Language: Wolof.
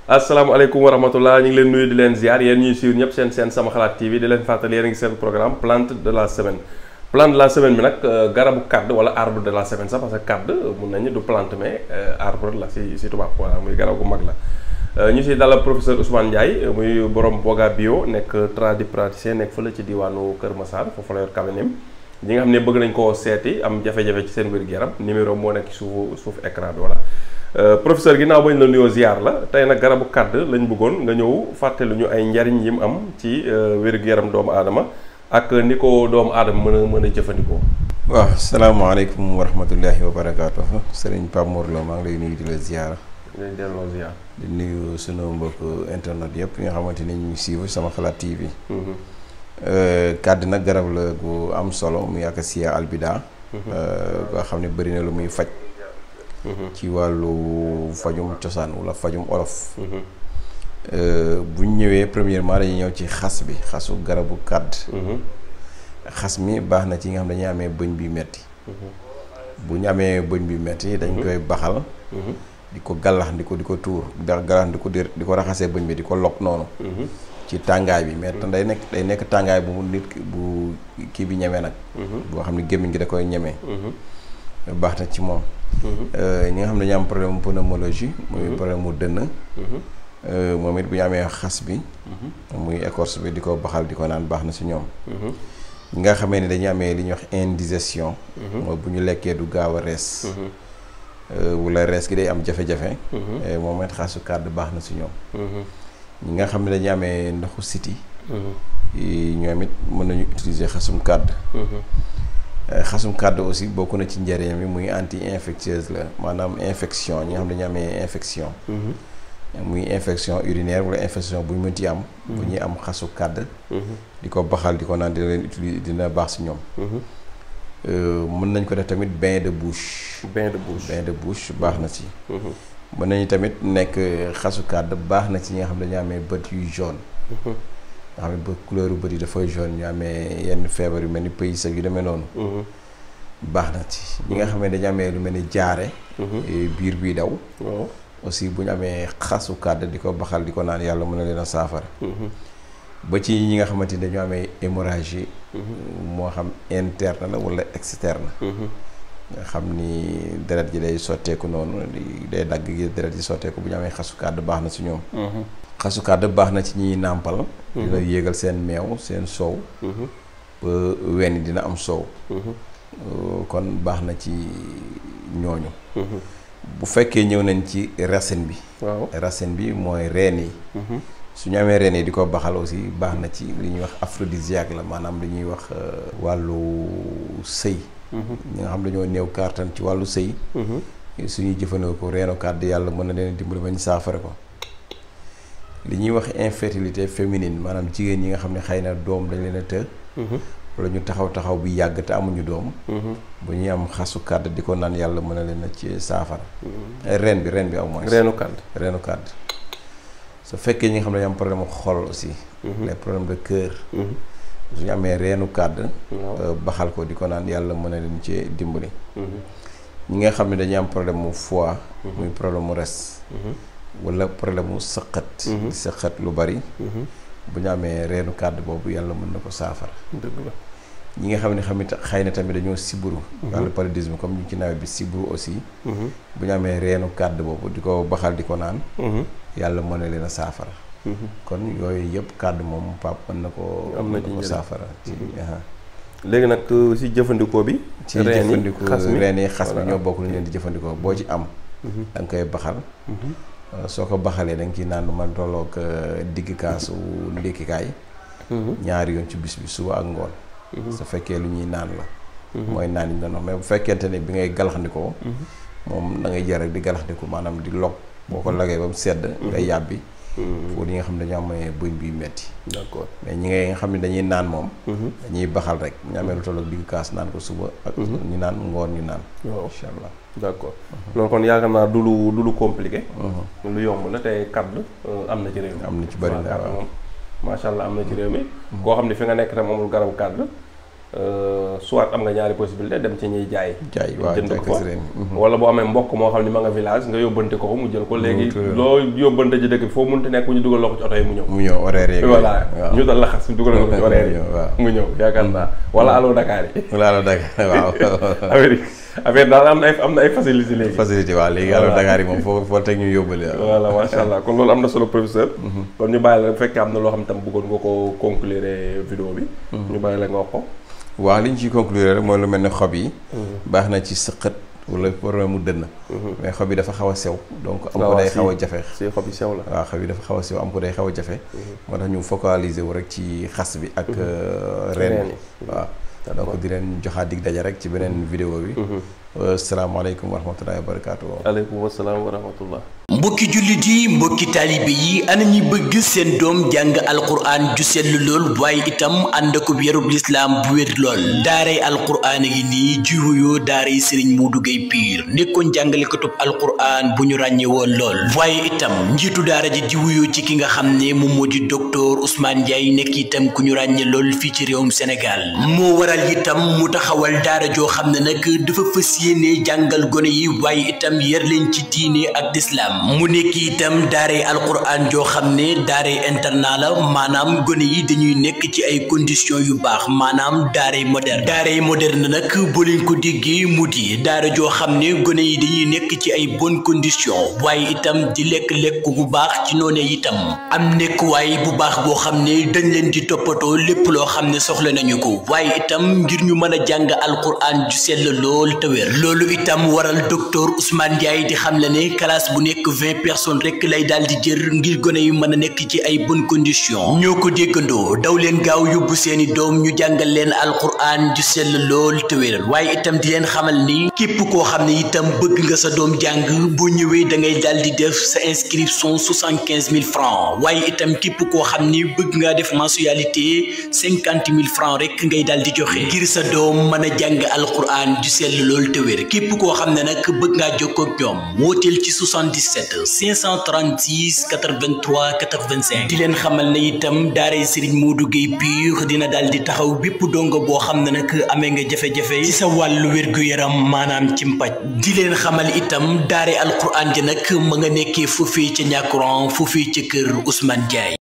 asalaamaaleykum wa rahmatullah ñu ngi leen nuyu di leen ziar yéen ñuy suivre ñëpp seen sama xalaat TV di leen fàttali yéen a ngi seen programme plante de la semaine. Plante de la semaine bi nag garabu kàdd wala arbre de la semaine sax parce que kàdd mun nañu du plante mais arbre la si tubaab voilà muy garab gu mag la. ñu si dalal professeur Ousmane Ndiaye muy borom Boga Bio nekk tradipraticien nekk fële ci diwaanu Kër Massar foofu la yor cabinet ñi nga xam ne bëgg nañ koo seeti am jafe-jafe ci seen wér-gu-yaram numéro moo nekk suuf écran bi voilà. Professeur ginnaaw bañ la nuyoo ziar la tey nag garabu kàdd lañ bëggoon nga ñëw fàttali ñu ay njariñ yi mu am ci wér-gu-yaram doomu aadama ak ni ko doomu aadama mën a jëfandikoo. waaw salaamaaleykum wa rahmatullahi wa barakaatu sëriñ Pape Mor Lo maa ngi lay nuyu di la ziar. di delloo ziar. di nuyu sunu mbokk internet yëpp yi nga xamante ni ñu ngi suivre sama xalaat TV. kàdd nag garab la gu am solo muy acacia albida. nga xam ne bëri na lu muy faj. ci wàllu fajum cosaan wala fajum olof. bu ñu ñëwee premièrement dañuy ñëw ci xas bi xasu garabu kàdd. xas mi baax na ci nga xam dañuy amee bëñ bi metti bu ñu amee bëñ bi metti dañ koy baxal. di ko gàllax di ko tuur gàllax di ko raxasee bëñ bi di ko lok noonu. ci tàngaay bi mais day nekk tàngaay bu nit bu kii bi ñemee nag. boo xam ne gémmiñ gi da koy ñemee. baax na ci moom. ñi nga xam ne dañu am problème mu pneumologie. muy problème mu dënn. moom it bu ñu amee xas bi. muy écorce bi di ko baxal di ko naan baax na si ñoom. ñi nga xamee ne dañuy amee li ñuy wax indigestion. mooy bu ñu lekkee du gaaw a rees. wala rees gi day am jafe-jafe. moom it xasu kàdd baax na si ñoom. ñi nga xam ne dañuy amee ndoxu siti. ñoom it mën nañu utiliser xasum kàdd. xasum kàdd aussi bokk na ci njëriñam bi muy anti infectieuse la maanaam infection ñi nga xam ne dañu amee infection. muy infection urinaire wala infection bu ñu mënti am. bu ñuy am xasu kàdd. di ko baxal di ko naan dina leen utiliser dina baax si ñoom. mën nañ ko def tamit bain de bouche. bain de bouche baax na ci. mën nañu tamit nekk xasu kàdd baax na ci ñi nga xam ne dañu amee bët yu jaune. nga xam ne ba couleur bu bët yi dafay jaune ñu amee yenn feebar yu mel ni pays ak yu demee noonu. baax na ci ñi nga xam ne dañu amee lu mel ni jaare. biir bii daw. aussi bu ñu amee xasu kàdd di ko baxal di ko naan yàlla mën na leen a saafara. ba ci ñi nga xamante ni dañu amee hémorragie. moo xam interne la wala externe. nga xam ni deret ji day sotteeku noonu day dagg gi deret ji sotteeku bu ñu amee xasu kàdd baax na ci ñoom. xasu kàdd baax na ci ñiy nàmpal. dina yéegal seen meew seen soow. ba wenn dina am soow. kon baax na ci ñooñu. bu fekkee ñëw nañ ci racine bi. waaw racine bi mooy reen yi. su ñu amee reen yi di ko baxal aussi baax na ci li ñuy wax aphrodisiaque la maanaam li ñuy wax wàllu sëy. ñi nga xam dañoo néew kàttan ci wàllu sëy. suñuy jëfandikoo reenu kàdd yàlla mën na leen dimbali ba ñu saafara ko. li ñuy wax infertilité féminine maanaam jigéen ñi nga xam ne xëy na doom dañ leen a të. wala ñu taxaw bi yàgg te amuñu doom. bu ñuy am xasu kàdd di ko naan yàlla mën na leen a ci saafara. reen bi au moins. reenu kàdd. su fekkee ñi nga xam ne dañu am problème xol aussi. les problèmes de cœur. su ñu amee reenu kàdd. baxal ko di ko naan yàlla mën na leen ci dimbali. ñi nga xam ne dañuy am problème mu foie. muy problème mu res. wala problème mu sëqat. di sëqat lu bari. bu ñu amee reenu kàdd boobu yàlla mën na ko saafara. dëgg la ñi nga xam ne xëy na tamit dañoo siburu. wàllu paludisme comme ñu ci nawet bi siburu aussi. bu ñu amee reenu kàdd boobu di ko baxal di ko naan. yàlla mën na leen a saafara. kon yooyu yëpp kàdd moom Pape mën na ko. am na ko saafara. léegi nag si jëfandikoo bi. ci jëfandikoo reen yi xas bi ñoo bokk lu ñu leen di jëfandikoo boo ci am. da nga koy baxal. soo ko baxalee da nga ciy naan man tolloog digg kaasu ndékkikaay. ñaari yoon ci bis bi suba ak ngoon. su fekkee lu ñuy naan la. mooy naan yi ñu mais bu fekkente ne bi ngay galaxndikoo. moom da ngay jar rek di galaxndiku maanaam di log. boo ko lagee ba mu sedd. ngay yàbbi. pour ñi nga xam ne dañoo amee bëñ bi metti. d'accord mais ñi nga xam ne dañuy naan moom. dañuy baxal rek ñu amee lu tolloog digg kaas naan ko suba. ak ñu naan ngoon ñu naan. waaw incha allah. d'accord loolu kon yaakaar naa du lu compliqué. lu yomb la te kàdd am na ci réew mi. am na ci bëri na moom macha allah am na ci réew mi. koo xam ne fi nga nekk tam amul garabu kàdd soit am nga ñaari possibilité dem ci ñuy jaay waaw jënd ko fa wala boo amee mbokk moo xam ne ma nga village nga yóbbante ko mu jël ko léegi loo yóbbante ji dëkk bi foo mënta nekk ñu dugal la ko ci oto yi mu ñëw horaire yi voilà ñu dal la xas ñu dugal la ko ci horaire yi mu ñëw yaakaar naa wala allo Dakar yi wala allo Dakar waaw affaire daal am na ay facilité léegi waaw léegi allo Dakar yi moom foo teg ñu yóbbale voilà macha allah kon loolu am na solo professeur kon ñu bàyyi la bu fekkee am na loo xam tam bëggoon nga ko conclure vidéo bi ñu bàyyi la nga wax ko waaw li ñu ciy conclure rek mooy lu mel ne xob yi baax na ci sëqët wala problème mu dënn mais xob yi dafa xaw a sew donc am ko day xaw a jafe si xob yi sew la waaw xob yi dafa xaw a sew am ko day xaw a jafe moo tax ñu focaliser wu rek ci xas bi ak reen bi waaw donc di leen joxaat dig daje rek ci beneen vidéo bi asalaamaaleykum wa rahmatullahi wa barakaatu. aleykum salaam wa rahmatullah. mbokki jullit yi mbokki taalibe yi ana ñi bëgg seen doom jàng alquran ju sell lool waaye itam ànd ak yarub lislaam bu wér lool daaray alquran yi nii ji wuyoo daaray Serigne Modou Gueye Pire nekkoon jàngalekatub alquran bu ñu ràññee woon lool waaye itam njiitu daara ji ji wuyoo ci ki nga xam ne moom moo di docteur Ousmane Ndiaye nekk itam ku ñu ràññee lool fii ci réewum Sénégal moo waral itam mu taxawal daara joo xam ne nag dafa fës yéene jàngal gone yi waaye itam yar leen ci diine ak lislaam mu nekk itam daaray alquran joo xam ne daaray internat la maanaam gone yi dañuy nekk ci ay conditions yu baax maanaam daaray moderne nag boo leen ko déggee mu di daara joo xam ne gone yi dañuy nekk ci ay bonnes conditions waaye itam di lekk bu baax ci noone itam am nekkuwaay bu baax boo xam ne dañ leen di toppatoo lépp loo xam ne soxla nañu ko waaye itam ngir ñu mën a jàng alquran ju sell lool te wér loolu itam waral docteur Ousmane Ndiaye di xam le ne classe bu nekk 20 personnes rek lay daal di jër ngir gone yi mën a nekk ci ay bonnes conditions ñoo ko déggandoo daw leen gaaw yóbbu seeni doom ñu jàngal leen alquran ju sell lool te wér waaye itam di leen xamal ni képp koo xam ne itam bëgg nga sa doom jàng boo ñëwee da ngay daal di def sa inscription 75 000 francs waaye itam képp koo xam ni bëgg ngaa def mensualité 50 000 francs rek ngay daal di joxe ngir sa doom mën a jàng alquran ju sell lool te wér képp koo xam ne nag bëgg ngaa jokkoo ak ñoom wooteel ci 77 536 83 85 di leen xamal ne itam daaray Serigne Modou Gueye Pire dina daal di taxaw bépp dongo boo xam ne nag amee nga jafe-jafe ci sa wàllu wér-gu-yaram maanaam ci mpaj di leen xamal itam daaray alquran ji nag ma nga nekkee foofee ca Niakoulrang foofee ca kër Ousmane Ndiaye